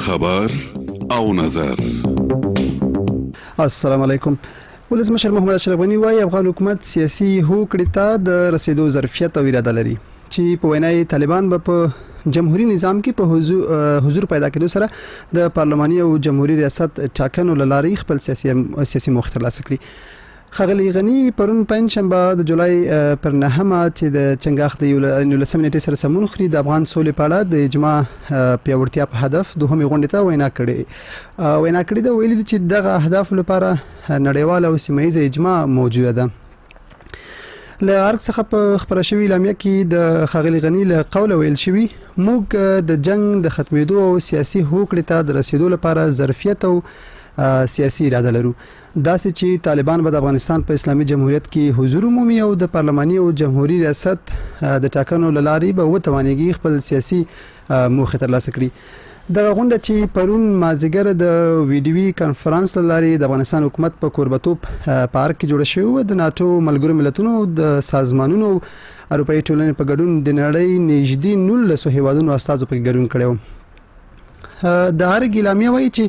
خبر او نظر. السلام علیکم. ولسمشر محمد اشرف غني وايي، افغان حکومت سیاسي هوکړې ته د رسیدو ظرفیت او اراده لري، چې په وینا یې طالبان به په جمهوري نظام کې په حضور پیدا کېدو سره د پارلماني او جمهوري ریاست ټاکنو له لارې خپل سیاسي موخې ترلاسه کړي. ښاغلي غني پرون پنجشنبه د جولای پر نهمه، چې د چنګاښ د 19مې نېټې سره سمون خوري، د افغان سولې په اړه د اجماع پیاوړتیا په هدف دوهمې غونډې ته وینا کړې ده. ویلي دي چې دغه اهدافو لپاره نړیواله او سیمه ییزه اجماع موجوده ده. له ارګ څخه په خپره شوې اعلامیه کې د ښاغلي غني له قوله ویل شوي، موږ د جنګ د ختمېدو او سیاسي هوکړې ته د رسیدو لپاره ظرفیت او سیاسي اراده لرو، داسې چې طالبان به د افغانستان په اسلامي جمهوریت کې حضور ومومي او د پارلماني او جمهوري ریاست د ټاکنو له لارې به وتوانیږي خپل سیاسي موخې ترلاسه کړي. دغه غونډه چې پرون مازیګر د ویډیوي کانفرنس له لارې د افغانستان حکومت په کوربتوب په ارګ کې جوړه شوې وه، د ناتو، ملګرو ملتونو د سازمانونو، اروپایي ټولنې په ګډون د نړۍ نږدې 19 هیوادونو استازو پکې ګډون کړی و. د ارګ اعلامیه وایي چې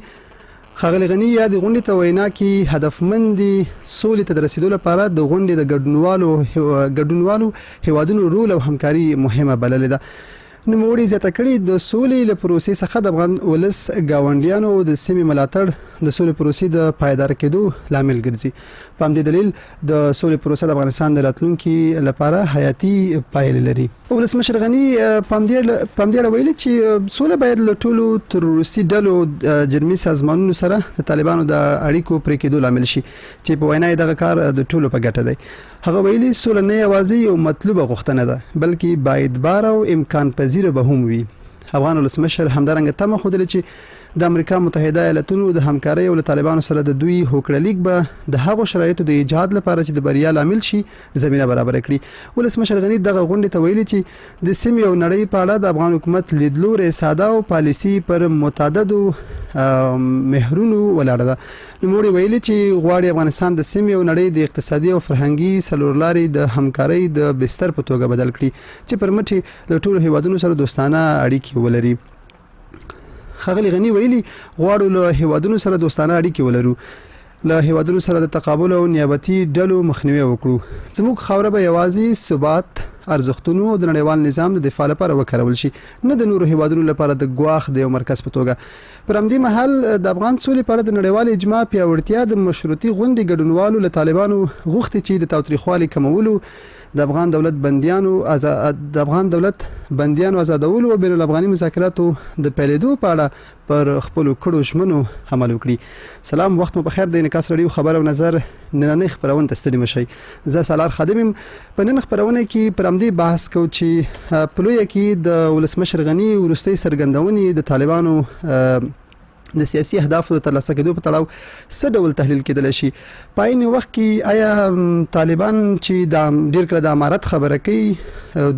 ښاغلي غني یادې غونډې ته وینا کې هدفمندې سولې ته د رسیدو لپاره د غونډې د ګډونوالو هیوادونو رول او همکاري مهمه بللې ده. نوموړي زیاته کړې، د سولې له پروسې څخه د افغان ولس، ګاونډیانو او د سیمې ملاتړ د سولې پروسې د پایدار کېدو لامل ګرځي. په همدې دلیل د سولې پروسه د افغانستان د راتلونکي لپاره حیاتي پایلې لري. ولسمشر غني په همدې اړه ویلي چې سوله باید له ټولو تروریستي ډلو، جرمي سازمانونو سره د طالبانو د اړیکو پرې کېدو لامل شي، چې په وینا یې دغه کار د ټولو په ګټه دی. هغه ویلي، سوله نه یوازې یو مطلوبه غوښتنه ده، بلکې باید بار او امکان پذیره به هم وي. افغان ولسمشر همدارنګه تمه ښودلې چې د امریکا متحده ایالتونو د همکارۍ او له طالبانو سره د دوی هوکړه لیک به د هغو شرایطو د ایجاد لپاره چې د بریا لامل شي، زمینه برابره کړي. ولسمشر غني دغه غونډې ته ویلي چې د سیمې او نړۍ په اړه د افغان حکومت لیدلوری ساده او پالیسي پر متعددو محورونو ولاړه ده. نوموړي ویلي چې غواړي افغانستان د سیمې او نړۍ د اقتصادي او فرهنګي څلورلارې د همکارۍ د بستر په توګه بدل کړي، چې پر مټ یې له ټولو هیوادونو سره دوستانه اړیکې ولري. ښاغلي غني ویلي، غواړو له هیوادونو سره دوستانه اړیکې ولرو، له هیوادونو سره د تقابل او نیابتي ډلو مخنیوی وکړو. زموږ خاوره به یوازې ثبات، ارزښتونو او د نړیوال نظام د دفاع لپاره وکارول شي، نه د نورو هیوادونو لپاره د ګواښ د یو مرکز په توګه. پر همدې مهال د افغان سولې په اړه د نړیوال اجماع پیاوړتیا د مشروطي غونډې ګډونوالو له طالبانو غوښتي چې د تاوتریخوالي کمولو، د افغان دولت بندیانو ازادولو او بین الافغاني مذاکراتو د پیلېدو په اړه پر خپلو کړو ژمنو عمل وکړي. سلام، وخت مو په خیر. د انعکاس راډیو خبر او نظر نننۍ خپرونې ته ستړي مشئ. زه سالار خادم یم. په نن خپرونه کې پر همدې بحث کوو چې په لویه کې د ولسمشر غني وروستۍ څرګندونې د طالبانو د سیاسي اهدافو د ترلاسه کېدو په تړاو څه ډول تحلیل کېدلی شي؟ په عین وخت کې آیا طالبان چې د ډیر کله د امارت خبره کوي،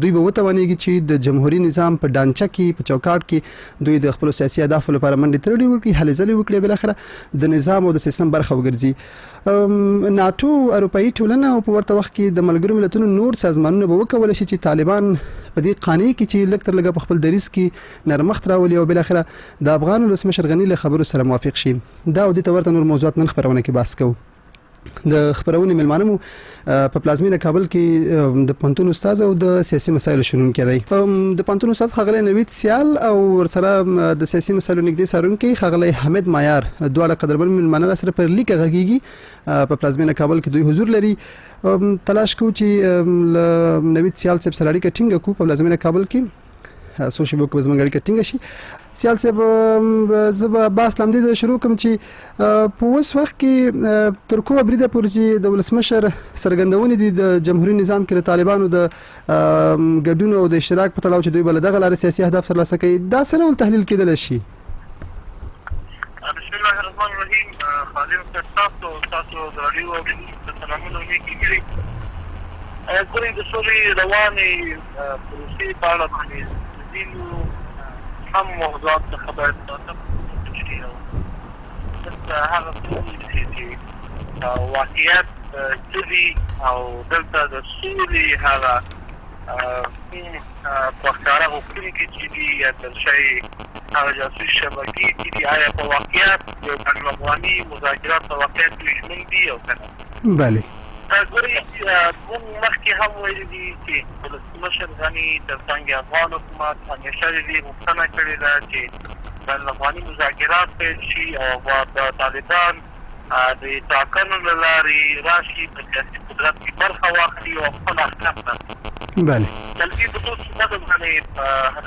دوی به وتوانیږي چې د جمهوري نظام په ډانچه کې، په چوکاټ کې دوی د خپلو سیاسي اهدافو لپاره منډې ترړې وکړي، هلې ځلې وکړي، بالاخره د نظام او د سیستم برخه وګرځي؟ ناتو، اروپایي ټولنه او په ورته وخت کې د ملګرو ملتونو نور سازمانونه به وکولای شي چې طالبان په دې قانع کړي چې لږ تر لږه په خپل دریځ کې نرمښت راولي او بالاخره د افغان ولسمشر غني له خبرو سره موافق شي؟ دا او دې ته ورته نور موضوعات نن خپرونه کې بحث کوو. د خپرونې مېلمانه مو په پلازمینه کابل کې د پوهنتون استاد او د سیاسي مسایلو شنونکی دی، د پوهنتون استاد ښاغلی نوید سیال او ورسره د سیاسي مسایلو نږدې څارونکی ښاغلی حامد مایار. دواړه قدرمن مېلمانه را سره پر لیکه غږیږي، په پلازمینه کابل کې دوی حضور لري. تلاش کوو چې له نوید سیال صاحب سره اړیکه ټینګه کړو په پلازمینه کابل کې. څو شیبو کې به زموږ اړیکه ټینګه شي. سیال صاحب، زه به بحث له همدې ځایه شروع کوم چې په اوس وخت کې تر کومه بریده پورې چې د ولسمشر څرګندونې دي د جمهوري نظام کې د طالبانو د ګډون او د اشتراک په تړاو، چې دوی به له دغه لارې سیاسي اهداف ترلاسه کوي، دا څه ډول تحلیل کېدلی شي؟ بسم الله الرحمن الرحیم. خادم صاحب، تاسو د راډیو اورېدونکو ته سلامونه او نیکې هیلې. ګورئ، د سولې روانې پروسې په اړه باندې ځینو هم موضوعات څخه باید شي او دلته هغه څه وویل چې واقعیت څه دي او دلته د سولې هغه په ښکاره غوښتونکي چې دي یا تر شا یې هغه جاسوسي شبکې چې دي، آیا په واقعیت د بین الافغاني مذاکرات په واقعیت دوی ژمن دي او که نه؟ بله. ګورئ، موږ مخکې هم ویلي دي چې ولسمشر غني تر څنګ افغان حکومت همیشه د دې غوښتنه کړې ده چې بین الافغاني مذاکرات پیل شي او طالبان د ټاکنو له لارې راشي، په سیاسي قدرت کې برخه واخلي او خپل اهداف ترلاسه کړي. بله. بلکې په څو صفتو باندې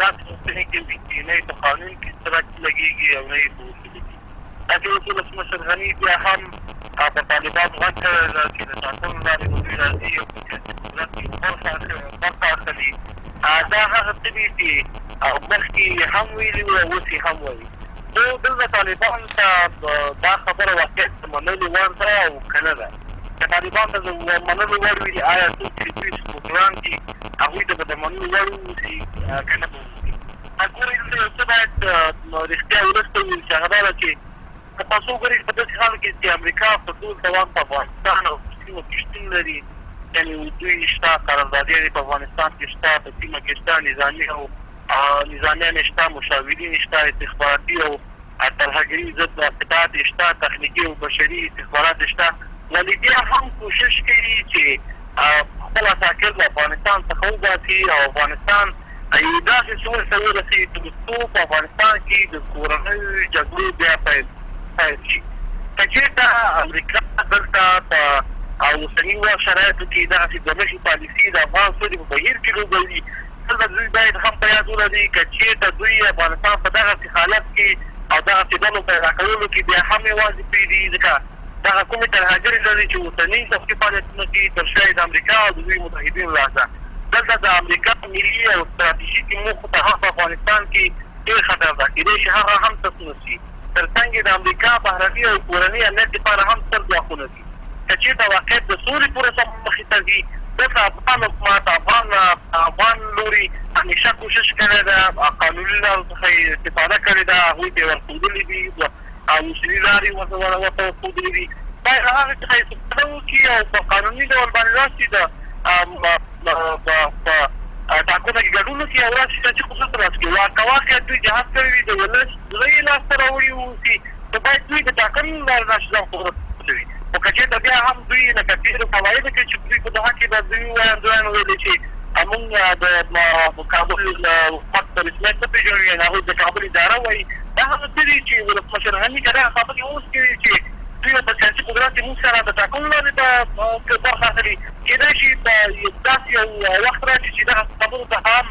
داسې غوښتنې کوي چې نه یې په قانون کې څرک لګېږي او نه یې په اصولو کې. دا چې اوس ولسمشر غني بیا هم په طالبانو غږ کړی ده چې د ټاکنو له لارې به دوی راځي او په سیاسي قدرت کې به برخه اخلي، دا هغه څه دي چې مخکې یې هم ویلي وو او اوس یې هم وایي. خو دلته طالبانو ته دا خبره واقعیت د منلو وړ ده او که نه ده؟ که طالبان ته د منلو وړ وي، آیا څوک چې دوی سپورټران دي هغوی ته به د منلو وړ واوسي که نه به واوسي؟ ګورئ، دلته یو څه باید رښتیا ولس ته وویل شي، هغه دا ده چې که تاسو وګورئ په داسې حال کې چې امریکا په ټول توان په افغانستان او په سیمه کې شتون لري، یعنې دوی شته، قراردادیان یې په افغانستان کې شته، په سیمه کې شته، نظامي او نظامیان یې شته، مشاورین یې شته، استخباراتي او ترهګري ضد قطعات یې شته، تخنیکي او بشري استخبارات یې شته، ولې بیا هم کوشش کوي چې خپل عساکر له افغانستان څخه وباسي او افغانستان یو داسې سوچ ته ورسوي تر څو په افغانستان کې د کورنیو جګړو بیا پیل شي. که چېرته امریکا دلته په اوسني وخت شرایطو کې دغسې دوه مخې پالیسي د افغان سولې په بهیر کې لوبوي، دلته دوی باید هم په یاد ولري که چېرته دوی افغانستان په دغسې حالت کې او دغسې ډلو پیدا کولو کې بیا هم یوازې پرېږدي، ځکه دغه کومې ترهګرې ډلې چې اوسني سخي فعالیتونه کوي تر شا یې د امریکا او د دوی متحدینو لاس ده. دلته د امریکا ملي او ستراتیژیکې موخو ته هم په افغانستان کې ډېر خطر ده، کېدای شي هغه هم تس نس شي. تر څنګ یې د امریکا بهرني او کورني امنیت لپاره هم ستر ګواښونه دي. که چېرته واقعیت د سولې پروسه مخې ته ځي، دلته افغان حکومت، افغان افغان لوري همیشه کوشش کړی ده، قانوني لارو څخه یې استفاده کړې ده، هغوی ته یې ورښودلي دي او اصولي لارې یې ورته ورښودلي دي، باید له هغې څخه استفاده وکړي او په قانوني ډول باندې راشي د په ټاکنو کې ګډون وکړي او راشي سیاسي قدرت ترلاسه کړي. که واقعا دوی جهاد کړی وي، د ولس زړه یې لاسته راوړي واوسي، نو باید دوی د ټاکنو له لارې راشي ځان قدرت ته ورسوي. خو که چېرته بیا هم دوی لکه تېرو قواعدو کې چې دوی په دوحه کې د دوی ویاندویانو ویلي چې موږ د کابل حکومت په رسمیت نه پېژنو، یعنې هغوی د کابل اداره وایي، دا هغه څه دي چې ولسمشر غني که دغه خبرې اوس کوي چې دوی په سیاسي قدرت کې موږ سره د ټاکنو لارې ته برخه اخلي، کېدای شي داسې یو وخت راشي چې دغه خبرو ته هم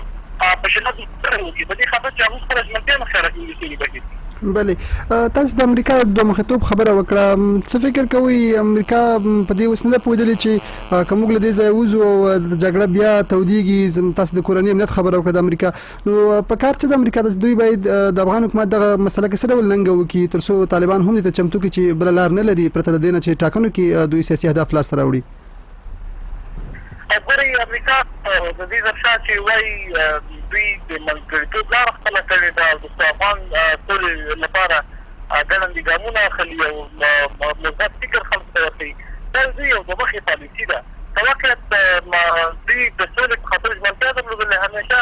په شدت مبارزه وکړي، په دې خاطر چې هغوی خپله ژمنتیا نه ښکاره کوي د سولې بهیر کې. بله، تاسو د امریکا د دوه مخیتوب خبره وکړه، څه فکر کوئ امریکا په دې اوس نه ده پوهېدلې چې که موږ له دې ځایه وځو او جګړه بیا تودیږي، تاسو د کورني امنیت خبره وکړه د امریکا، نو په کار څه د امریکا ده چې دوی باید د افغان حکومت دغه مسله کې څه ډول ننګه وکړي تر څو طالبان هم دې ته چمتو کړي چې بله لار نه لري پرته له دې نه چې ټاکنو کې دوی سیاسي اهداف لاسته راوړي؟ ګورئ، امریکا د دې تر شا چې وايي دوی د منځګړیتوب لاره خپله کړې ده او د افغان سولې لپاره ګړندي ګامونه اخلي او مثبت فکر خلکو ته ورښيي، دا د دوی یو دوه مخې پالیسي ده. که واقعیت دوی د سولې په خاطر ژمنتیا درلودلې، همیشه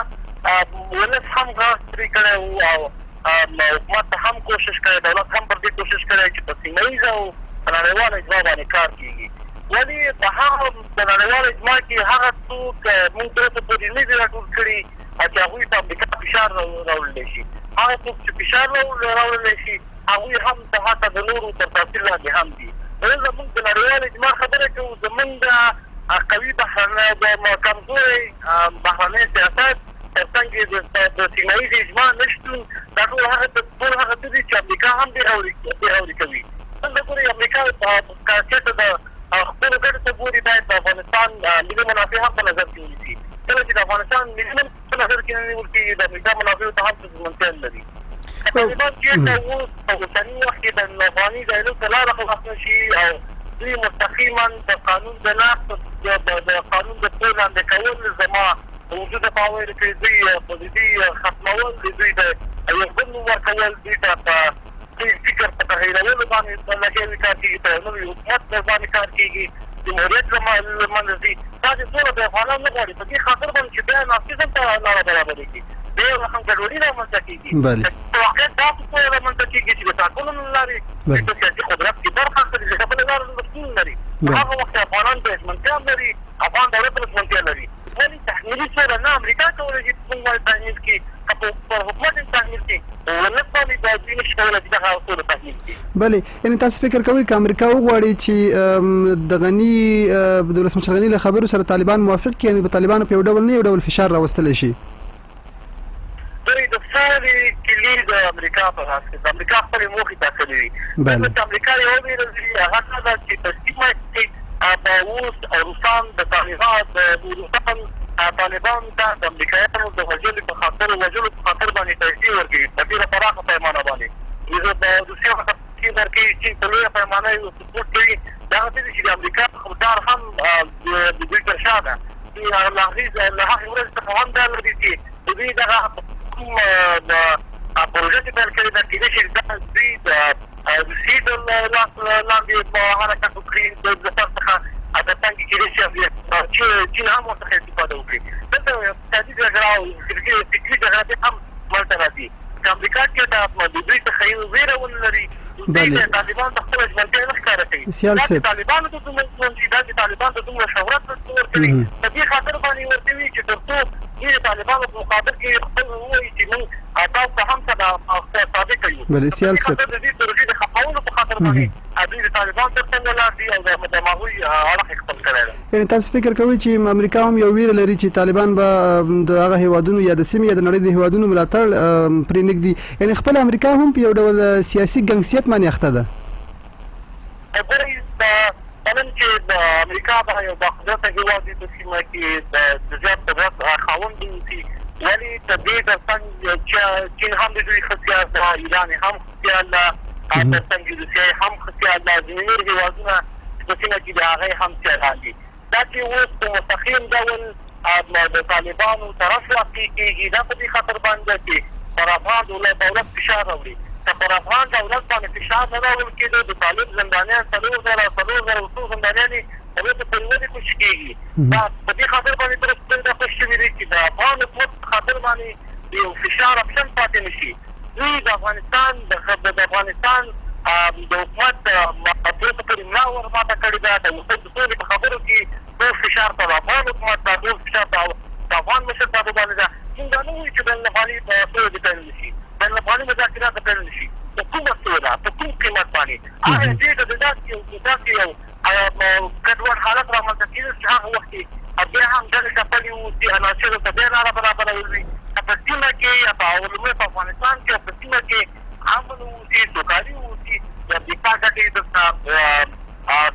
ولس هم غږ پرې کړی و او حکومت هم کوشش کړی، دولت هم پر دې کوشش کړی چې په سیمه ییزه او په نړیواله اجماع باندې کار کېږي. ولې په هغه په نړیواله اجماع کې هغه څوک موږ تر اوسه پورې نه دي راټول کړي چې هغوی په امریکا فشار راوړلی شي. هغه څوک چې فشار راوړلی شي هغوی هم د حتی د نورو تر تاثیر لاندې هم دي. نو دلته موږ د نړیوالې اجماع خبره کوو، زموږ قوي بهرنی کمزوری بهرنی سیاست تر څنګ یې د سیمه ییزې اجماع نشتون، دا ټول هغه ټول هغه څه دي چې امریکا هم بې غوري کوي. دلته ګورئ امریکا که چېرته د خپلو ګټو ته ګوري باید د افغانستان ملي منافع هم په نظر کې ونیسي. کله چې د افغانستان ملي منافع په نظر کې نه نیول کېږي، د امریکا منافعو ته هم څه ژمنتیا نه لري. که طالبان چېرته اوس په اوسني وخت کې بین الافغاني ډایلوګ ته لاره خلاص نه شي او دوی مستقیما د قانون د نقض، د قانون د پښو لاندې کول، زما وجود په ویل کې دوی د دوی ختمول، د دوی د یو بل نوم ورکول، دوی ته په دوی فکر په تغیرولو باندې لګیا وي کار کېږي، په یو نوي حکومت باندې کار کېږي، جمهوریت له منځه ځي. داسې سوله د افغانان نه غواړي، په دې خاطر باندې چې بیا ناسیزم ته لاره برابرېږي. بیا یو رقم ګډوډي رامنځته کېږي. بله. په واقعیت داسې سوله رامنځته کېږي چې د ټاکنو له لارې دوی په سیاسي قدرت کې برخه اخلي، ځکه بله لاره شتون لري. هغه وخت چې افغانان به ژمنتیا لري، افغان دولت به ژمنتیا لري. ولې تحمیلي سوله نه امریکا کولی شي په موږ باندې تحمیل کړي، که پر حکومت یې تحمیل کړي، ولس باندې دوی نشي کولی چې دغه سوله تحمیل کړي. بله، یعنی تاسو فکر کوئ که امریکا وغواړي چې د غني د ولسمشر غني له خبرو سره طالبان موافق کړي، یعنی په طالبانو په یو ډول نه یو ډول فشار راوستلی شي؟ دوی د سولې کلي د امریکا په لاس کې ده، امریکا خپلې موخې ټاکلې دي. بله. چې امریکا یوه ویره لري هغه دا ده چې په سیمه کې به اوس روسان د طالبان د روسان طالبانو ته د امریکایانو د وژلو په خاطر وژلو په خاطر باندې پیسې ورکوي په ډېره پراخه پیمانه باندې. روسیه ورته پیسې ورکوي، چین په لویه پیمانه یې سپورټ کوي. دا هغه څه دي چې د امریکا ډار هم د دوی تر شا ده. دوی له هغې له هغې ورځې څخه هم ډار لري چې د دوی دغه کوم پروژه چې پیل کړې ده، کېدای شي دا دوی د روسیې د لاس لاندې حرکت وکړي، د سر څخه تر څنګ کېدای شي چې چین هم ورڅخه استفاده وکړي. دلته اقتصادي جګړه او فکري جګړه بیا هم منځته راځي. که امریکا چېرته د دوی څخه یو وېره ونه لري، دوی د طالبانو ته خپله ژمنتیا نه ښکاره کوي. سیال دا چې صاحب. طالبانو ته دومره ژمن دي، دا چې طالبانو ته دومره شهرت ورکوي، په دې خاطر باندې ورکوي چې تر څو دوی د طالبانو په مقابل کې خپل ووایي چې موږ تاسو ته هم صادق یو. بله په سیال دې صاحب. خاطر د دې پروژې د ختمولو په خاطر باندې دوی د طالبانو تر څنګ ولاړ دي او د هغوی اړخ یې خپل کړی دی. یعنی تاسو فکر کوئ چې امریکا هم یو ویره لري چې طالبان به د هغه هیوادونو یا د سیمې یا د نړۍ د هیوادونو ملاتړ پرې نږدي، یعنی خپل امریکا هم په یو ډول سیاسي ګنګسیت باندې اخته ده؟ ګورئ، منم چې د امریکا به یو باقدرته هیواد وي، په سیمه کې د زیات قدرت خاوند اوسي، ولې د دې تر څنګ چین هم د دوی ښه سیال ده، ایران یې هم ښه سیال ده، تر څنګ روسیه یې هم ښه سیال ده، ځینې نور هیوادونه په سیمه کې د هغې هم سیالان دي. دا چې اوس په مستقیم ډول د طالبانو طرف واقع کېږي، دا په دې خاطر باندې ده چې پر افغان دولت فشار راوړي. که پر افغان دولت باندې فشار نه راوړل کېده، د طالب زندانیان 4000 4000 او څو زندانیان یې تر اوسه پورې ولې خوشي کېږي؟ دا په دې خاطر باندې تر اوسه پورې دا خوشي شوي دي چې د افغان حکومت په خاطر باندې یو فشار اپشن پاتې نه شي. دوی د افغانستان د د حکومت تر اوسه پورې ملا ورماته کړې ده. د سولې په خبرو کې ټول فشار پر افغان حکومت ده، ټول فشار د افغان مشرتابه باندې ده. موږ دا نه وایو چې بین الافغاني سوله دې پیل نه شي، بین الافغاني مذاکرات دې پیل نه شي، په کومه سوله، په کوم قیمت باندې؟ هغه دې ته د داسې یو داسې یو ګډوډ حالت رامنځته کېږي چې هغه وخت کې بیا هم ډلې ټپلې اوسي، عناصرو ته بیا لاره برابرول وي. که په سیمه کې یا په لومړی په افغانستان کې او په سیمه کې امن اوسي، سوکالي اوسي، د امریکا ګټې دلته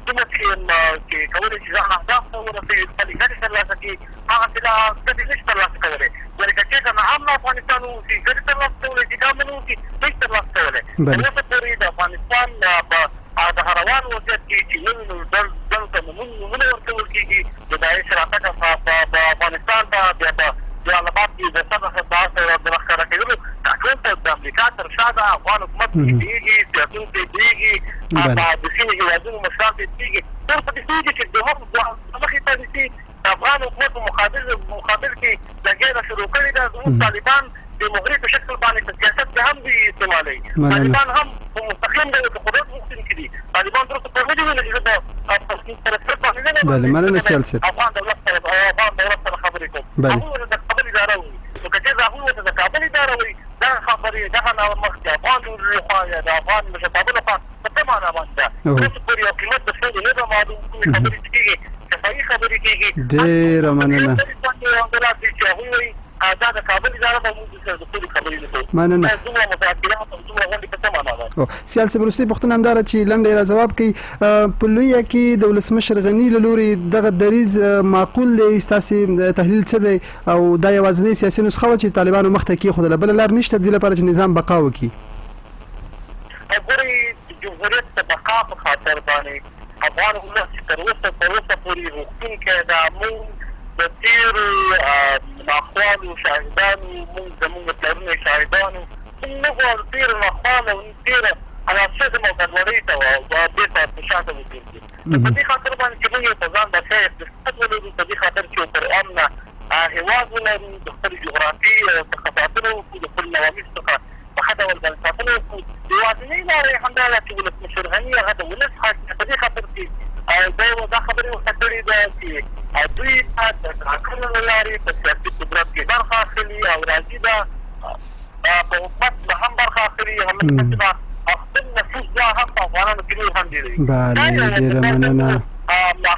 څومره چې کولی شي ځان اهداف ته ورسوي، خپلې ګټې ترلاسه کړي، هغسې لا ګټې نه شي ترلاسه کولی. ولې که چېرته ناامنه افغانستان واوسي، ګټې ترلاسه کولی شي، که امن واوسي، نه شي ترلاسه کولی. تر اوسه پورې د افغانستان په دغه روان وضعیت کې چې نوي نوي ډلو ته نومونه ورکول کېږي، د داعش راتګ افغانستان ته، بیا په جلال اباد کې د صدر د راښکاره کېدلو، دا ټول ته د امریکا تر شا ده. افغان حکومت پرې پوهېږي، سیاسیون پرې پوهېږي، د سیمې هېوادونو مشران پرې پوهېږي، ټول په دې پوهېږي چې د مخې پالیسي د افغان حکومت په مقابل کې جګړه را شروع کړې ده. زموږ طالبان د مغري په شکل باندې په سیاست کې هم دوی استعمالوي. طالبان هم په مستقیم ډول د قدرت غوښتونکي دي. طالبان تر اوسه پورې نه دي ویلي چې زه په رسمیت باندې نه یم، افغان دولت سره خبرې کوم. هغوی ورته د کابل اداره وایي. نو که چېرته هغوی ورته د کابل اداره وایي، دغه خبرې دغه نامخ د افغان لخوا یا د افغان مشرتابه لخوا په څه معنا باندې ده؟ تر اوسه پورې یو قیمت د سولې نه ده معلوم. کومې خبرې چې کېږي شفاهي خبرې کېږي. ډېره مننه. چې هغوی وایي دا د کابل اداره ده، موږ سره د سولې خبرې نه کوو. مننه. دا دومره مذاکرات او دومره غونډې په څه معنا ده؟ سیال صاحب، وروستۍ پوښتنه همدا ده چې لنډه یې را ځواب کړئ. په لویه کې د ولسمشر غني له لوري دغه دریځ معقول دی؟ ستاسې تحلیل څه دی؟ او دا یوازینۍ سیاسي نسخه وه چې طالبانو مخته کېښودله، بله لار نشته د دې لپاره چې نظام بقا وکړي؟ ګورئ، د جمهوریت د بقا په خاطر باندې افغان ولس چې تر اوسه پورې غوښتونکی ده، موږ د تېرو ناخوالو شاهدان یو، موږ زموږ پلرونه شاهدان وو. موږ نه غواړو تېرو ناخوالو او تېرو عناصرو او ګډوډۍ ته بېرته په شاته وګرځو. نو په دې خاطر باندې چې موږ یو په ځان بسیا اقتصاد ولرو، په دې خاطر چې یو پر امنه هېواد ولرو، د خپلې جغرافیې څخه په ساتنه وکړو، د خپلو نوامیسو څخه په ښه ډول باندې ساتنه وکړو. یوازینۍ لاره یې همدا ده چې ولسمشر غني هغه د ولس غږ دی، په دې خاطر چې دی دا خبرې ورته کړې ده چې دوی به د ټاکنو له لارې په سیاسي قدرت کې برخه اخلي او راضي ده په حکومت به هم برخه اخلي، همداسې به خپل نفوذ لا هم په افغانانو کې نور هم ډېروي. بله ډېره مننه.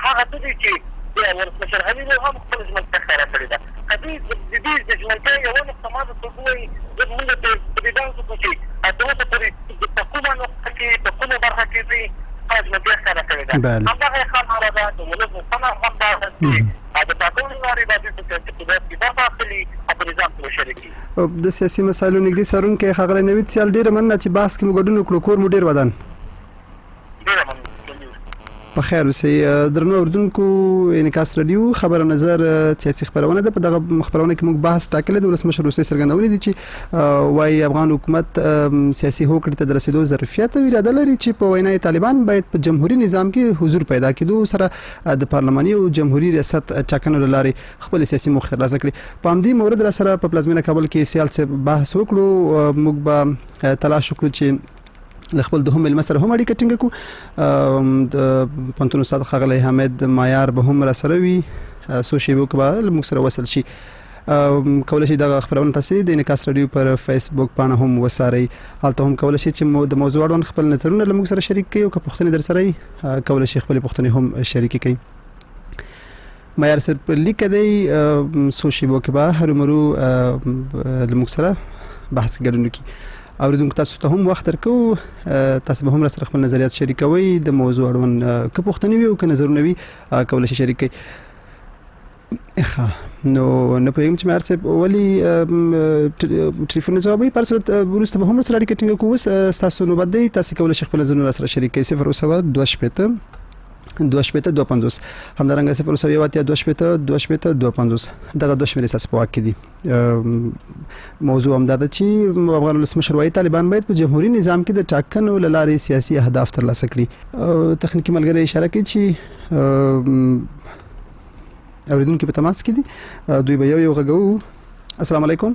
هغه څه دي چې ولسمشر غني نور هم خپله ژمنتیا ښکاره کړې ده. که دوی د دوی د ژمنتیا یوه نقطه ما ته څوک ووایي، زه به موږ په دې بحث وکړو چې تر اوسه پورې په کومه نقطه کې، په کومه برخه کې دوی خپله ژمنتیا ښکاره کړې ده. همدغه یې ښه لاره ده. د ولس غوښتنه هم دا ده چې د ټاکنو له لارې به دوی په سیاسي قدرت کې برخه اخلي او په نظام کې به شریک وي. د سیاسي مسایلو نږدې څارونکی ښاغلی نوید سیال، ډېره مننه چې بحث کې مو ګډون وکړو. کور مو ډېر ودان. ډېره مننه، ژوندي اوسئ. په خیر اوسئ. درنو اوریدونکو، انعکاس رادیو خبر او نظر سیاسي خپرونه ده. په دغه خپرونه کې موږ بحث ټاکلی د ولسمشر وروستۍ څرګندونې دي چې وايي افغان حکومت سیاسي هوکړې ته د رسېدو ظرفیت او اراده لري چې په وینا یې طالبان باید په جمهوري نظام کې حضور پیدا کېدو سره د پارلماني او جمهوري ریاست ټاکنو له لارې خپلې سیاسي موخې ترلاسه کړي. په همدې مورد را سره په پلازمینه کابل کې سیال صاحب بحث وکړو. موږ به تلاش وکړو چې له خپل دوهم مېلمه سره هم اړیکه ټینګه کړو. د پوهنتون استاد ښاغلی حامد مایار به هم را سره وي، څو شیبو کې به له موږ سره وصل شي. کولی شئ دغه خپرونه تاسو د انعکاس رادیو پر فیسبوک پاڼه هم وڅارئ. هلته هم کولی شئ چې د موضوع اړوند خپل نظرونه له موږ سره شریک کړئ او که پوښتنې در سره وي کولی شئ خپلې پوښتنې هم شریکې کړئ. معیار صاحب په لیکه دی، څو شیبو کې به هرومرو له موږ سره بحث کې ګډون وکړي. اوریدونکو تاسو ته هم وخت درکوو، تاسو به هم را سره خپل نظریات شریکوئ. د موضوع اړوند که پوښتنې وي او که نظرونه وي کولی شئ شریک کړئ. ښه، نو نه پوهېږم چې معیار صاحب ولې ټلیفون نه ځوابوي. په هر صورت وروسته به هم ورسره اړیکه ټینګه کړو. اوس ستاسو نوبت دی، تاسو کولی شئ خپل نظرونه را سره شریک کړئ. 0 2 62 52، همدارنګه 0 80 62 52، دغه دوه شمېرې ستاسو په واک کې دي. موضوع همدا ده چې افغان ولسمشر وايي طالبان باید په جمهوري نظام کې د ټاکنو له لارې سیاسي اهداف ترلاسه کړي. تخنیکي ملګری اشاره کوي چې اوریدونکي په تماس کې دي، دوی به یو یو غږوو. السلام علیکم.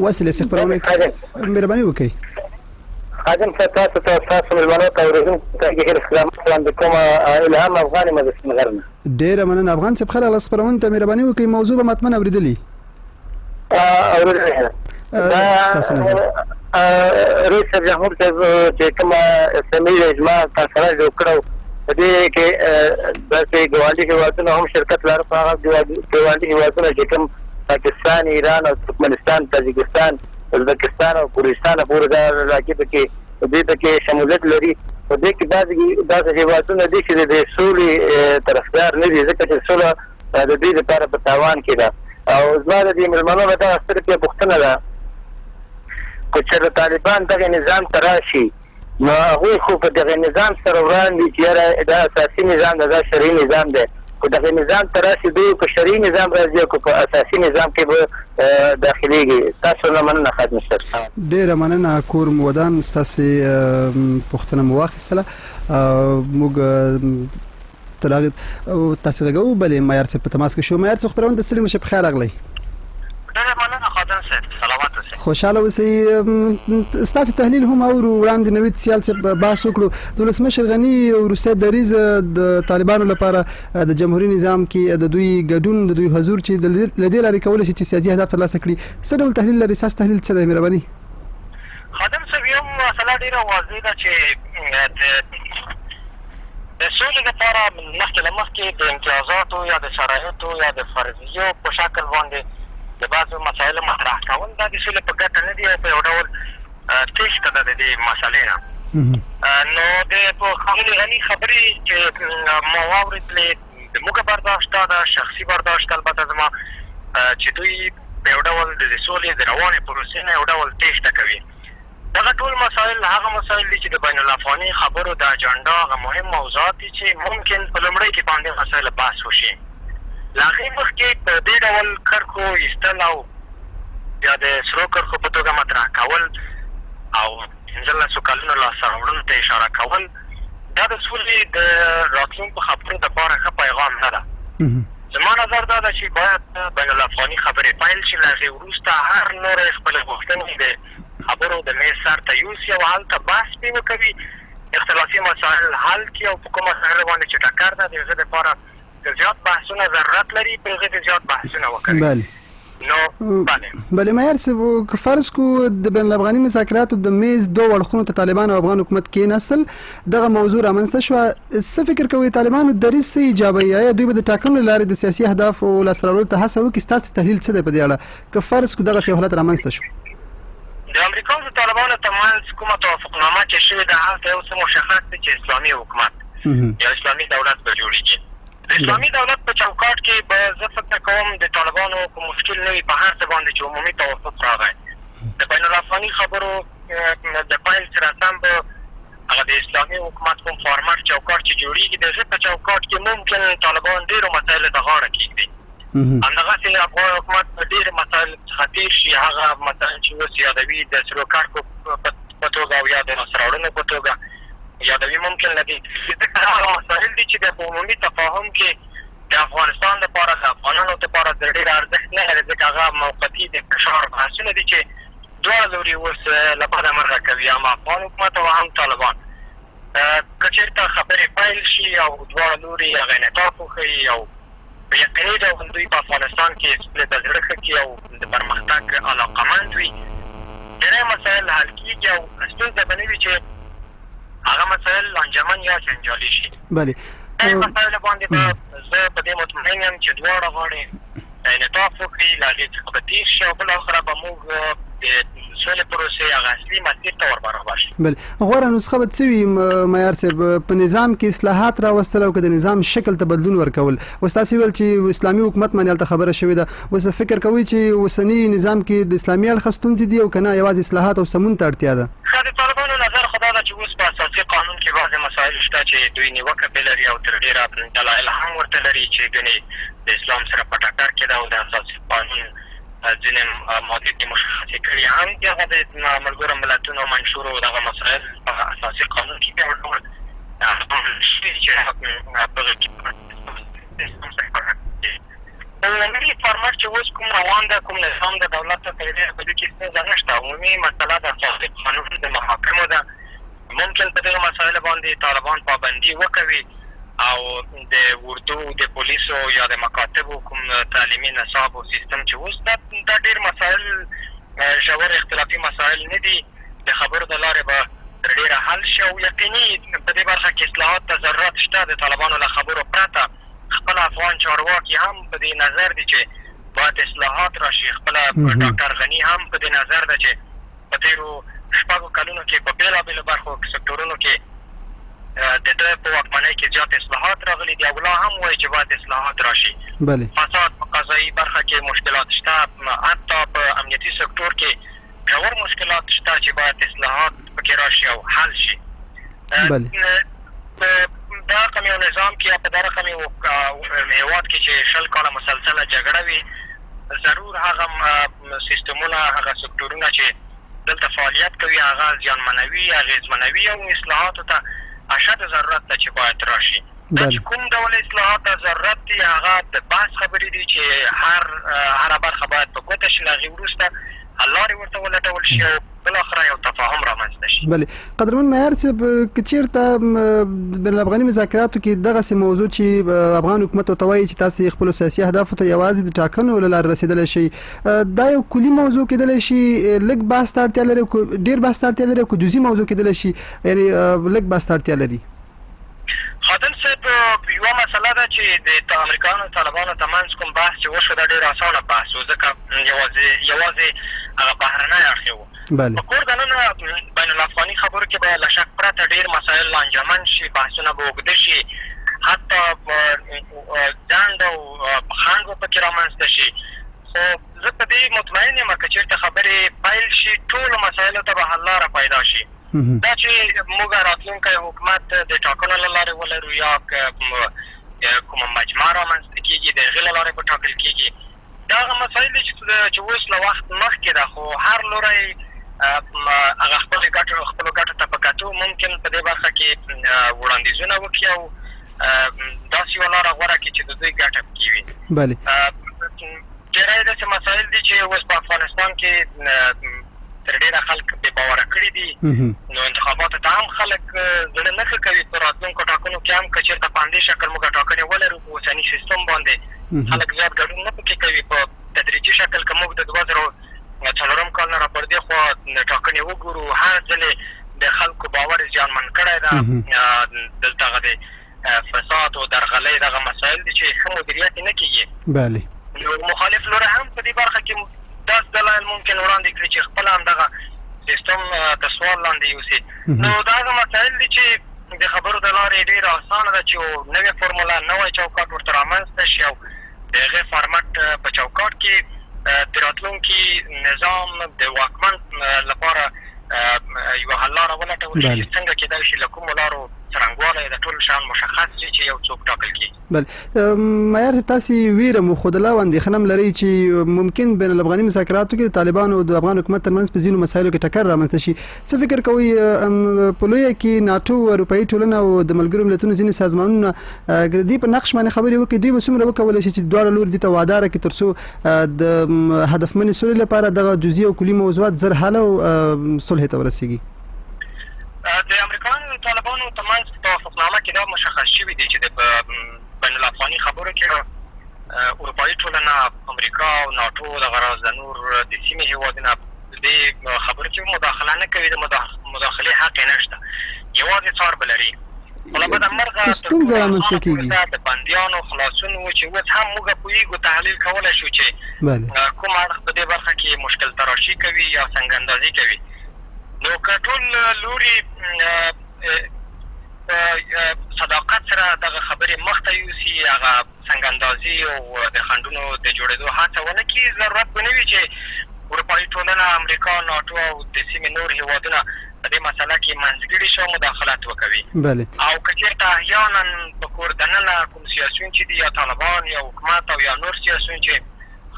وصل یاست خپرونه کې، مهرباني وکړئ. خادم صاحب، تاسو ته، ستاسو مېلمنو ته، اورېدونکو ته هیله خدمت وړاندې کوم. الهام افغان یم د سپین غر نه. ډېره مننه افغان صاحب، ښه راغلاست خپرونې ته. مهرباني وکړئ، موضوع به مو حتما اورېدلي. اورېدلې ده. ستاسو نظر. رئیس صاحب جمهور صاحب چې کومه سمیع اجماع کانفرنس جوړ کړو، په دې کې داسې ګاونډي هېوادونه هم شرکت لري. په هغه ګاونډي هېوادونه چې کوم پاکستان، ایران او ترکمنستان، تاجکستان، ازبکستان او قرغیزستان پورې دا علاقې پکې دوی پکې شمولیت لري. په دې کې بعضې داسې هېوادونه دي چې د سولې طرفدار نه دي، ځکه چې سوله د دوی لپاره په تاوان کې ده. او زما د دې مېلمنو نه دغه صرف یوه پوښتنه ده، که چېرته طالبان دغه نظام ته راشي نو هغوی خو په دغه نظام سره وران دي چې یاره دا اساسي نظام ده، دا شرعي نظام دی. خو دغه نظام ته راشي، دوی په شرعي نظام راځي او که په اساسي نظام کې به داخليږي؟ تاسو نه مننه خادم صاحب. ډیره مننه، کور مو ودان. ستاسو پوښتنه مو واخیستله، موږ تر هغه تاسو غږو بلې معیار صاحب په تماس کې شو. معیار صاحب، خپرونه ته ستړي مه شئ، په خیر راغلی. ډېره مننه خادم صاحب، سلامت اوسئ. خوشاله اوسئ. ستاسو تحلیل هم اورو. وړاندې نوید سیال صاحب بحث وکړو، د ولسمشر غني وروستی دریځ د طالبانو لپاره د جمهوري نظام کې د دوی ګډون، د دوی حضور چې له دې لارې کولی شي چې سیاسي اهداف ترلاسه کړي، څه ډول تحلیل لري؟ ستاسو تحلیل څه دی؟ مهرباني. خادم صاحب، یو مسله ډېره واضح ده چې د سولې لپاره مخکې له مخکې د امتیازاتو یا د شرایطو یا د فرضیو په شکل باندې د بعضو مسایلو مطرح کول دا د سولې په ګټه نه دي او په یو ډول تېښته ده د دې مسئلې نه. نو د ښاغلي غني خبرې چې ما واورېدلې، د موږ برداشت دا ده، شخصي برداشت البته زما، چې دوی په یو ډول د سولې د روانې پروسې نه یو ډول تېښته کوي. دغه ټول مسایل هغه مسایل دي چې د بین الافغاني خبرو د اجنډا هغه مهم موضوعات دي چې ممکن په لومړۍ کې په همدې مسایلو بحث وشي. له هغې مخکې په دې ډول کرښو ایستل او یا د سرو کرښو په توګه مطرح کول او 15 کلونو لاسته راوړنو ته اشاره کول دا د سولې د راتلونکو خبرو دپاره ښه پیغام نه ده. زما نظر دا ده چې باید بین الافغاني خبرې پیل شي، له هغې وروسته هر لوری خپلې غوښتنې د خبرو د میز سر ته یوسي او هلته بحث پرې وکوي، اختلافي مسایل حل کړي او په کوم مسایلو باندې چې ټکر ده د هغه دپاره زیات بحثونه ضرورت لري، په هغه دې زیات بحثونه وکوي. بله. نو بله. بله مهیار صاحب، که فرض کو د بین الافغاني مذاکراتو د میز دوو اړخونو ته طالبان او افغان حکومت کېناستل، دغه موضوع رامنځته شوه، څه فکر کوئ طالبانو دریځ څه ایجابوي؟ آیا دوی به د ټاکنو له لارې د سیاسي اهدافو لاسته راوړلو ته هڅه وکړي؟ ستاسو تحلیل څه دی په دې اړه که فرض کو دغسې یو حالت رامنځته شو؟ د امریکا او د طالبانو ترمنځ کومه توافقنامه چې شوې ده، هلته یو څه مشخص دي چې اسلامي حکومت یا اسلامي دولت به جوړیږي. د اسلامي دولت په چوکاټ کې به زه فکر کوم د طالبانو کوم مشکل نه وي په هر څه باندې چې عمومي توافق راغی. د بین الافغاني خبرو د پیل سره سم به هغه د اسلامي حکومت کوم فارمټ چوکاټ چې جوړیږي، د هغه په چوکاټ کې ممکن طالبان ډېرو مسایلو ته غاړه کېږدي. همدغسې افغان حکومت به ډېرو مسایلو څخه تېر شي، هغه مسایل چې اوس یادوي د سرو کرښو په توګه او یا د لاسته راوړنو په توګه یادوي، ممکن له دې ځکه هغه مسایل دي چې د په عمومي تفاهم کې د افغانستان لپاره، د افغانانو لپاره د ډېر ارزښت نه لري، ځکه هغه موقتي د فشار بحثونه دي چې دواړه لوري اوس له بده مرغه کوي، هم افغان حکومت او هم طالبان. که چېرته خبرې پیل شي او دواړه لوري هغه انعطاف وښيي او په یقیني ډول دوی په افغانستان کې سولې ته زړه ښه کړي او د پرمختګ علاقمند وي، ډېری مسایل حل کېږي او ستونزه به نه وي چې هغه مسایل لانجمن یا جنجالي شي. بله. دې مسایلو باندې به زه په دې مطمئن یم چې دواړه غاړې انعطاف وکړي، له هغې څخه به تېر شي او بالاخره به موږ د سولې پروسې هغه اصلي مسیر ته ور برابر شي. بله، غوره نسخه به څه وي معیار صاحب؟ په نظام کې اصلاحات راوستل او که د نظام شکل ته بدلون ورکول؟ اوس تاسې وویل چې اسلامي حکومت باندې هلته خبره شوې ده، اوس فکر کوئ چې اوسني نظام کې د اسلامي اړخه ستونزې دي او که نه یوازې اصلاحات او سمون ته اړتیا ده؟ ښه، د طالبانو نظر خو دا ده چې اوس په اساسي قانون کې بعضې مسایل شته چې دوی نیوکه پرې لري او تر ډېره دلایل هم ورته لري چې ګنې د اسلام سره په ټکر کې ده او د اساسي قانون ځینې مادې دې مشخصې کړي هم دي. هغه د ملګرو ملتونو منشور او دغه مسایل په اساسي قانون کې یو ډول شوي چې په عمومي فارمټ چې اوس کوم روان ده، کوم نظام د دولت ته تر ډېره په دې کې ستونزه نشته. عمومي مسله د اساسي قانون د محاکمو ده. ممکن په دغه مسایلو باندې طالبان پابندي وکوي او د اردو د پولیسو یا د مکاتبو کوم تعلیمي نصاب او سیستم چې اوس دا ډېر مسایل ژور اختلافي مسایل نه دي، د خبرو د لارې به تر ډېره حل شي او یقیني په دې برخه کې اصلاحات ته ضرورت شته. د طالبانو له خبرو پرته خپل افغان چارواکي هم په دې نظر دي چې باید اصلاحات راشي. خپله ډاکټر غني هم په دې نظر ده چې په تېرو شپږو کلونو کې په بېلابېلو برخو سکتورونو کې د ده په واکمنۍ کې زیات اصلاحات راغلي دي او لا هم وایي چې باید اصلاحات راشي. بله. فساد په قضایي برخه کې مشکلات شته، حتی په امنیتي سکتور کې ژور مشکلات شته چې باید اصلاحات پکې راشي او حل شي. بله. په دا رقم یو نظام کې یا په دا رقم یو هېواد کې چې 20 کاله مسلسله جګړه وي، ضرور هغه سیستمونه، هغه سکتورونه چې دلته فعالیت کوي هغه زیانمنوي، اغېزمنوي او اصلاحاتو ته اشد ضرورت ده چې باید راشي. دا چې کوم ډول اصلاحات ته ضرورت دي هغه د بحث خبرې دي چې هره برخه باید په ګوته شي، له هغې وروسته حللارې ورته ولټول شي او بالاخره یو تفاهم رامنځته شي. بله. قدرمن معیار صاحب، که چیرته بین الافغاني مذاکراتو کې دغسې موضوع چې افغان حکومت ورته وایي چې تاسې خپلو سیاسي اهدافو ته یوازې د ټاکنو له لارې رسېدلی شئ، دا یو کلي موضوع کېدلی شي، لږ بحث ته اړتیا لري، ډېر بحث ته اړتیا لري، او که جزئي موضوع کېدلی شي، یعنې لږ بحث ته اړتیا لري؟ خادم صاحب، یوه مسله ده چې د امریکایانو او طالبانو ترمنځ کوم بحث چې وشو دا ډېر اسانه بحث و، ځکه یوازې هغه بهرنی اړخ یې و. بله. په کور دننه بین الافغاني خبرو کې به له شک پرته ډېر مسایل لانجمن شي، بحثونه به اوږده شي، حتی ځنډ او خنډ به پکې رامنځته شي. خو زه په دې مطمئن یم که چېرته خبرې پیل شي ټولو مسایلو ته به حل لاره پیدا شي. دا چې موږ راتلونکی حکومت د ټاکنو له لارې ولرو یا کومه مجمع رامنځته کېږي د هغې له لارې به ټاکل کېږي، دا هغه مسایل دي چې اوس له وخت مخکې ده. خو هر لوری هغه خپلو ګټو ته په کتو ممکن په دې برخه کې وړاندیزونه وکړي او داسې یوه لاره غوره کړي چې د دوی ګټه پکې وي. بله. ډېری داسې مسایل دي چې اوس په افغانستان کې تر ډېره خلک بې باوره کړي دي، نو انتخاباتو ته هم خلک زړه نه ښه کوي. په راتلونکو ټاکنو کې هم که چېرته په همدې شکل موږ ټاکنې ولرو په اوسني سیستم باندې خلک زیات ګډون نه پکې کوي. په تدریجي شکل که موږ د 2004 کال نه را پر دې خوا ټاکنې وګورو، هر ځلې د خلکو باور زیانمن کړی ده. دلته هغه د فساد او درغلۍ دغه مسایل دي چې ښه مدیریت یې نه کېږي. بله. نو مخالف لوری هم په دې برخه کې داسې دلایل ممکن وړاندې کړي چې خپله همدغه سیستم تر سوال لاندې یوسي. نو دا هغه مسایل دي چې د خبرو د لارې ډېره اسانه ده چې یو نوې فورموله، نوی چوکاټ ورته رامنځته شي او د هغې فارمټ په چوکاټ کې د راتلونکي نظام د واکمن لپاره یوه حللاره ولټول شي چې څنګه کېدای شي، له کومو لارو، څرنګوالی د ټول شیان مشخص شي چې یو څوک ټاکل کېږي. بله معیار صاحب، تاسې ویره مو ښودله او اندېښنه هم لرئ چې ممکن بین الافغاني مذاکراتو کې د طالبانو او د افغان حکومت ترمنځ په ځینو مسایلو کې ټکر رامنځته شي. څه فکر کوئ، په لویه کې ناټو، اروپايي ټولنه او د ملګرو ملتونو ځینې سازمانونه که د دې په نقش باندې خبرې وکړي، دوی به څومره وکولای شي چې دواړه لوري دې ته واداره کړي ترڅو د هدفمنې سولې لپاره دغه جزئي او کلي موضوعات زر حل او صلحې ته ورسیږي؟ د امریکایانو او طالبانو تر منځ په توافقنامه کې دا مشخص شوي دي چې د بین الافغاني خبرو کې اروپایي ټولنه، امریکا او ناټو دغه راز د نور د سیمې هېوادونه په دې خبرو کې مداخله نه کوي، د مداخلې حق یې نشته، یوازې څار به لري. خو له بده مرغه که تر ستونزه ټولو رامنځته اسانه کېږي. پروسه د بندیانو خلاصون و چې اوس هم موږ پوهېږو، تحلیل کولی شو چې بله. کوم اړخ په دې برخه کې مشکل تراشي کوي یا سنګ اندازي کوي. نو که ټول لوري په صداقت سره دغه خبرې مخته یوسي، هغه سنګ اندازي او د خنډونو د جوړېدو هڅه ونه کړي، ضرورت به نه وي چې اروپايي ټولنه، امریکا، ناټو او د سیمې نور هېوادونه په دې مسله کې منځګړي شي او مداخلت وکوي. بله. او که چېرته احیانا په کور دننه کوم سیاسیون چې دي، یا طالبان یا حکومت او یا نور سیاسیون چې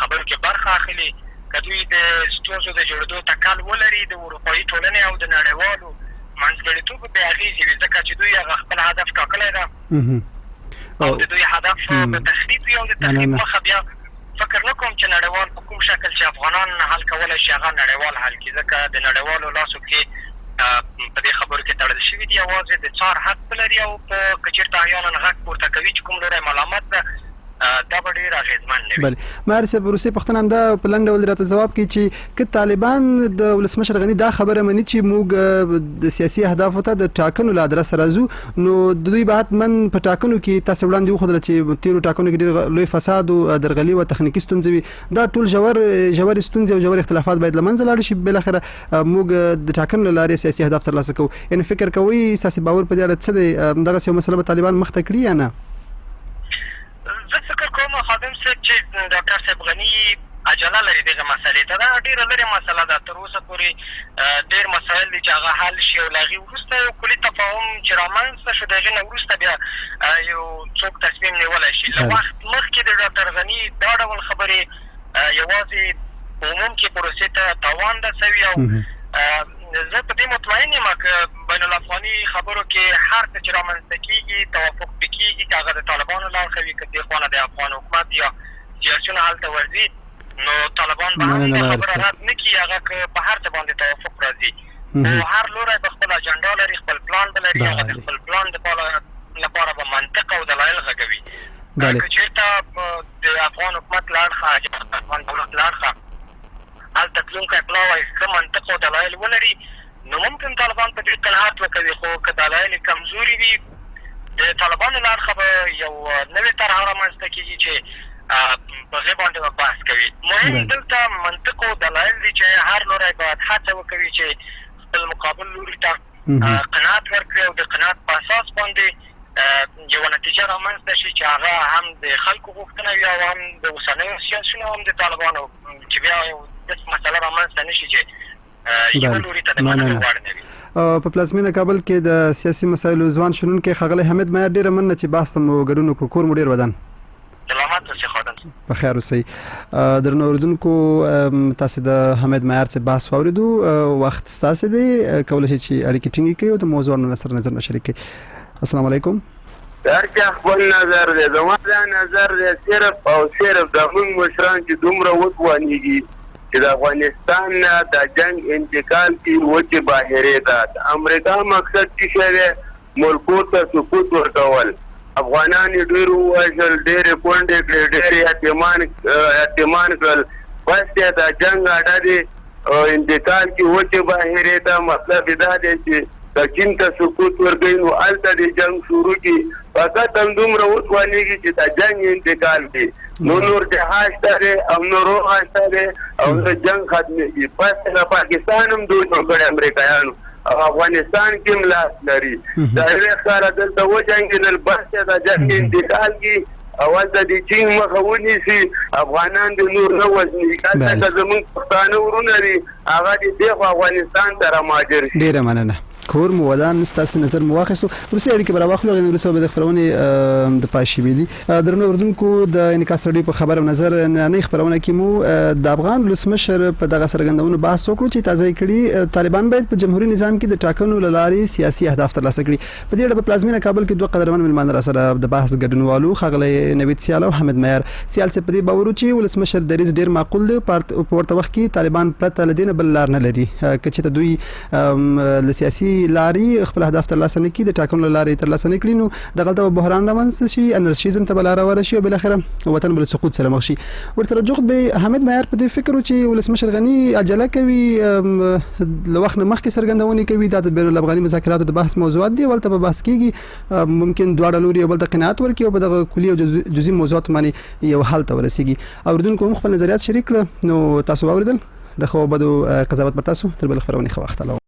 خبرو کې برخه اخلي، که دوی د ستونزو د جوړېدو تکل ولري، د اروپايي ټولنې او د نړیوالو منځګړیتوب به بې اغېزې وي، ځکه چې دوی هغه خپل هدف ټاکلی ده او د دوی هدف به تخریب وي او د تخریب مخه بیا فکر نه کوم چې نړیوال په کوم شکل چې افغانان حل کولای شي هغه نړیوال حل کړي، ځکه د نړیوالو لاسو پښې په دې خبرو کې تړل شوي دي، یوازې د څار حق به لري او که چېرته احیانا غږ پورته کوي چې کوم لوری ملامت ده، دا به ډېر اغېزمن نه وي. بله ماهر صاحب، وروستۍ پوښتنه همدا په لنډ ډول راته ځواب کړئ چې که طالبان د ولسمشر غني دا خبره مني چې موږ د سیاسي اهدافو ته د ټاکنو له ادرسه راځو، نو دوی به حتما په ټاکنو کې، تاسې وړاندې وښودله چې تېرو ټاکنو کې ډېر لوی فساد و، درغلي وه، تخنیکي ستونزې وې، دا ټول ژور ژورې ستونزې او ژور اختلافات باید له منځه لاړ شي، بالاخره موږ د ټاکنو له لارې سیاسي اهداف ترلاسه کوو، یعنې فکر کوئ ستاسې باور په دې اړه څه دی، دغسې یوه مسله به طالبان مخته کړي یا نه؟ زه فکر کوم خادم صاحب چې ډاکټر صاحب غني عجله لري دغه مسئلې ته، دا ډېره لرې مسئله ده، تر اوسه پورې ډېر مسایل دي چې هغه حل شي او له هغې وروسته یو کلي تفاهم چې رامنځته شو د هغې نه وروسته بیا یو څوک تصمیم نیولی شي. له وخت مخکې د ډاکټر غني دا ډول خبرې یوازې په عموم کې پروسې ته تاوان رسوي او زه په دې مطمئن یم که بین الافغاني خبرو کې هر څه چې رامنځته کېږي توافق پرې کېږي، که هغه د طالبانو له اړخه وي، که دې خوا نه د افغان حکومت یا سیاسیون هلته ورځي، نو طالبان به هم دا خبره رد نه کړي، هغه که په هر څه باندې توافق راځي، خو هر لوری به خپل اجنډا لري، خپل پلان به لري، هغه د خپل پلان لپاره به منطق او دلایل غږوي. که چېرته د افغان حکومت له اړخه، د افغان دولت له اړخه هلته تلونکی پلاوی ښه منطق او دلایل ولري نو ممکن طالبان په دې قناعت وکوي، خو که دلایل یې کمزوري وي د طالبانو له اړخه به یو نوې طرحه رامنځته کېږي چې په هغې باندې به بحث کوي. مهم دلته منطق او دلایل دي چې هر لوری باید هڅه وکوي چې خپل مقابل لوري ته قناعت ورکړي او د قناعت په اساس باندې یوه نتیجه رامنځته شي چې هغه هم د خلکو غوښتنه وي او هم د اوسنیو سیاسیونو او هم د طالبانو، چې بیا یو داسې مسله رامنځته نه شي چې یوه لوري ته د منلو وړ نه وي. په پلازمینه کابل کې د سیاسي مسایلو ځوان شنونکی ښاغلی حمید مایار، ډېره مننه چې بحث ته مو ګډون وکړ، کور مو ډېر ودان. سلامت اوسې خادم صاحب. په خیر اوسئ. درنو اوریدونکو، تاسو د حمید معیار څخه بحث واوریدو، وخت ستاسو دی، کولای شئ چې اړیکې ټینګې کړئ او د موضوع سره نظر شریک کړئ. السلام علیکم. د هر چا خپل نظر دی، زما دا نظر دی صرف او صرف دا موږ مشران چې دومره وتوانیږي چې د افغانستان نه دا جنګ انتقال کړي وچې باهرې ته، د امریکا مقصد څه شی دی؟ ملکو ته سکوت ورکول، افغانان یې ډېر ووژل، ډېر یې کونډې کړې، ډېر یې یتیمان یتیمان کړل، بس دی دا جنګ اډه دې انتقال کړي وچې باهرې ته، مطلب یې دا دی چې که چین ته سکوت ورکوي نو هلته دې جنګ شروع کړي، فقط همدومره وتوانېږي چې دا جنګ انتقال کړي، نو نور جهاد شته دی او نه روغه شته دی او نه جنګ ختمېږي. بس د پاکستان هم دوی جوړ کړی امریکایانو او افغانستان کې هم لاس لري. دا څلوېښت کاله دلته وجنګېدل، بس دی دا جنګ انتقال کړي او هلته د چین مخه ونیسي، افغانان دې نور نه وژني. هلته که زموږ پښتانه وروڼه دي هغه دې دېخوا افغانستان ته رامهاجر شي. ډېره مننه، کور مو ودان، ستاسو نظر مو واخیستو. وروستۍ اړیکې به راواخلو، هغې نه وروسته به د خپرونې د پای شېبې دي. درنو اورېدونکو، د انعکاس راډیو په خبر او نظر نننۍ خپرونه کې مو د افغان ولسمشر په دغه څرګندونو بحث وکړو چې تازه یې کړي، طالبان باید په جمهوري نظام کې د ټاکنو له لارې سیاسي اهداف ترلاسه کړي. په دې اړه په پلازمینه کابل کې دوه قدرمن مېلمانه راسره د بحث ګډونوال وو، ښاغلی نوید سیال او حامد معیار. سیال صاحب په دې باور و چې ولسمشر دریځ ډېر معقول دی، په ورته وخت کې طالبان پرته له دې نه بله لار نه لري، که چېرته دوی له سیاسي لارې خپل اهداف ترلاسه نه کړي، د ټاکنو له لارې ترلاسه نه کړي، نو دغلته به بحران رامنځته شي، انرشیزم ته به لاره هواره شي او بالاخره وطن به له سقوط سره مخ شي. ورسره جوخت به حامد معیار په دې فکر و چې ولسمشر غني عجله کوي، له وخت نه مخکې څرګندونې کوي، دا د بین الافغاني مذاکراتو د بحث موضوعات دي، هلته به بحث کیږي، ممکن دواړه لوري یو بل ته قناعت ورکړي او په دغه کلي او جزئي موضوعاتو باندې یو حل ته ورسیږي. اوریدونکو هم خپل نظریات شریک کړه، نو تاسو واوریدل. د ښو او بدو قضاوت پر تاسو. تر بل خپرونې ښه وخت.